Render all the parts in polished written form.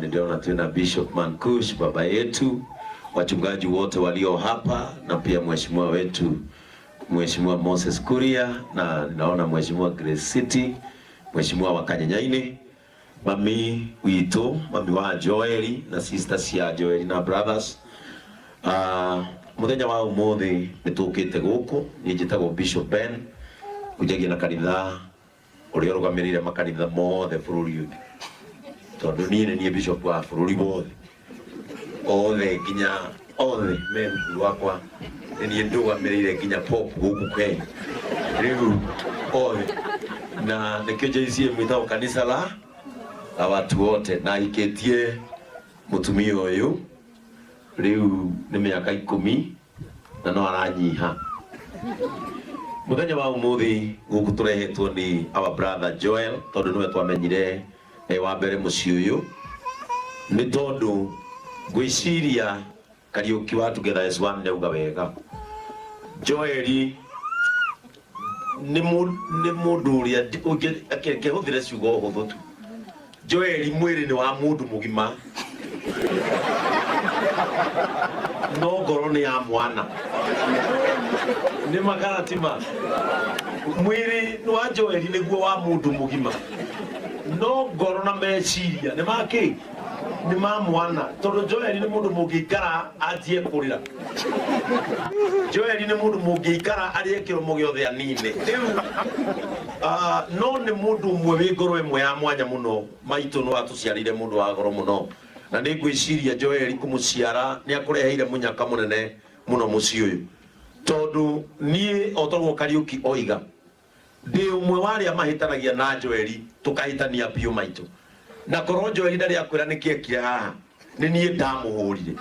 Niliona twina Bishop Mankush baba yetu, wachungaji wote walio hapa na pia mheshimiwa wetu Mheshimiwa Moses Kuria, na ninaona Mheshimiwa Grace City, Mheshimiwa wa Kanyenyaini, mami witũ, mami wa Joeli na sister cia Joeli na brothers. Muthenya wa umuthi nĩ tũkĩte gũkũ, niĩ njĩtagwo Bishop Ben, kunjagia na kanitha ũrĩa ũrũgamĩrĩire makanitha mothe bũrũri ũyũ, tondũ niĩ nĩ niĩ bishop wa bũrũri wothe, othe nginya othe me rungu rwakwa, nĩ niĩ ndũgamĩrĩire nginya Pope gũkũ Kenya, rĩu othe, na nĩkĩo JCM ĩtagwo kanitha la watu wote, na hikĩtie mũtumia ũyũ rĩu nĩ mĩaka 10 na no aranyiha. Muthenya wa umuthi guku turehetwo ni our brother Joel, tondu niwe twamenyire wa mbere muciĩ uyu, ni tondu ngwiciria Kariuki wa Together as One nĩauga wega. Joeli nĩ mũndũ ũrĩa ũngĩhũthĩra ciugo hũthũ tu. Joeli mwĩrĩ nĩ wa mũndũ mũgima, no ngoro nĩ ya mwana. Nĩ makaratima. Mwĩrĩ nĩ wa Joeli nĩguo wa mũndũ mũgima, no ngoro na meciria nĩ ma kĩ? Nĩ ma mwana. Tondũ Joeli nĩ mũndũ mũngĩikara anjie kũrĩra. Joeli nĩ mũndũ mũngĩikara arĩe kĩromo gĩothe anine. Rĩu, no nĩ mũndũ ũmwe wĩ ngoro ĩmwe ya mwanya mũno. Maitũ nĩ watũciarĩire mũndũ wa goro mũno, na nĩ ngwĩciria Joeli kũmũciara nĩ akũreheire mũnyaka mũnene mũno mũciĩ ũyũ, tondũ niĩ o toguo Kariuki oiga, ndĩ ũmwe wa arĩa mahĩtanagia na Joeli, tũkahĩtania biũ maitũ. Na korwo Joeli ndarĩ akwĩra nĩkĩ ekire haha, nĩ niĩ ndamũhũrire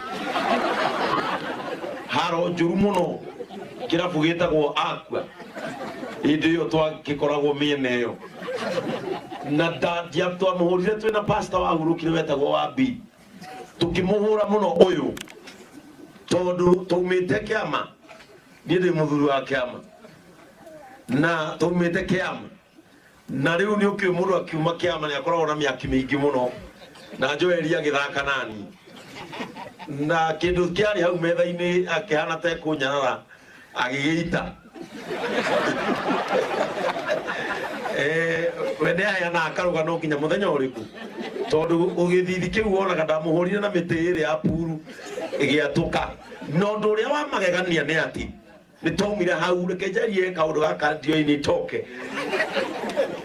haro njũru mũno kĩrabu gĩtagwo Aqua hĩndĩ ĩyo twagĩkoragwo mĩena ĩyo, na twamũhũrire twĩna pastor wahurũkire wetagwo wa B, tũkĩmũhũra mũno ũyũ tondũ twaumĩte kĩama. Niĩ ndĩ mũthuri wa kĩama na twaumĩte kĩama, na rĩu nĩ ũkĩũĩ mũndũ akiuma kĩama nĩ akoragwo na mĩaki mĩingĩ mũno, na Joeli agĩthaka nani na kĩndũ kĩarĩ hau metha-inĩ akĩhana ta ekũnyarara agĩgĩita. We nĩ aheanaga karũgano nginya mũthenya ũrĩkũ, tondũ gĩthithi kĩu wonaga ndamũhũrire na mĩtĩ ĩrĩ ya puru ĩgĩatũka. Na ũndũ ũrĩa wa magegania nĩ atĩ nĩ twaumire hau, reke njarie kaũndũ gaka ndiũĩ nĩ itoke.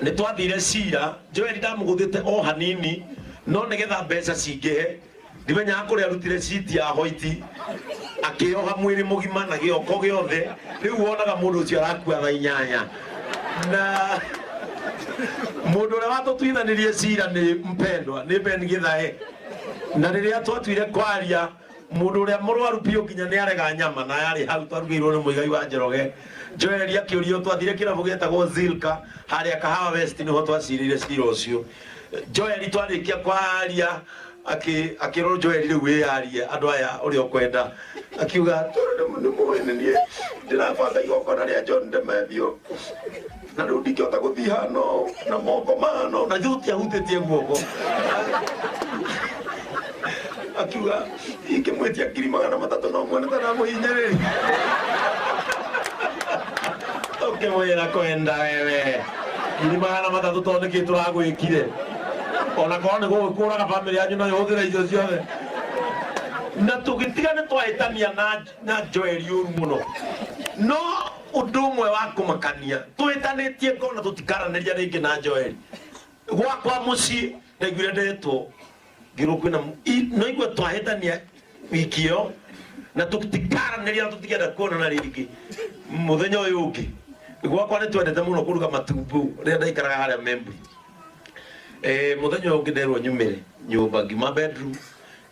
Nĩ twathire cira, Joeli ndamũgũthĩte o hanini, no nĩgetha mbeca cingĩhe, ndimenyaga kũrĩa arutire citi ya hoiti, akĩoha mwĩrĩ mũgima na gĩoko gĩothe. Rĩu wonaga mũndũ ũcio arakua thaa 8. Na mũndũ ũrĩa watũtuithanirie cira nĩ mpendwa, nĩ Ben Githae. Na rĩrĩa twatuire kwaria, mũndũ ũrĩa mũrwaru biũ nginya nĩ arega nyama, na yarĩ hau twarugĩirwo nĩ Mũigai wa Njoroge. Joeli akĩũrio, twathire kĩrabu gĩetagwo Zilka harĩa Kahawa West, nĩho twacirĩire cira ũcio. Joeli twarĩkia kwaria, akĩrwo Joeli rĩu wĩyarie andũ aya ũrĩa ũkwenda. Akiuga, tondũ nĩ mũĩ nĩ niĩ ndĩrabanga igongona rĩa John Ndemethio, na rĩu ndingĩhota gũthiĩ hano na moko mahano, na ithuĩ tũtiahutĩtie guoko. Akiuga, ingĩmwĩtia ngiri magana matatũ no muone ta ndamũhinyĩrĩria. Ũkĩmwĩra kwenda wewe ngiri magana matatũ tondũ nĩkĩ tũragwĩkire, ona korwo nĩ gũgĩkũraga bamĩrĩ yanyu no ĩhũthĩre icio ciothe. Na tũgĩtiga nĩ twahĩtania na Joeli ũru mũno. No ũndũ ũmwe wa kũmakania, tũhĩtanĩtie ngona tũtikaranĩria rĩngĩ na Joeli. Gwakwa mũciĩ ndaiguire ndetwo ngĩrwo kwĩna no igua twahĩtania wiki ĩyo na tũtikaranĩria na tũtikenda kuonana rĩngĩ mũthenya ũyũ ũngĩ. Gwakwa nĩ twendete mũno kũruga matumbũ rĩrĩa ndaikaraga harĩa Membri. Mũthenya ũyũ ũngĩ nderwo nyumĩre nyũmba, ngiuma bedroom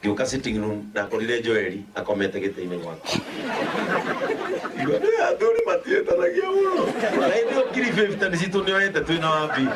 ngĩũka sitting room, ndakorire Joeli akomete gĩtĩ-inĩ gwakwa. Igua nĩ athuri matiĩtanagia mũno. Na hĩndĩ ĩyo ngiri 50 nĩ citũ nĩoete twĩna wambi.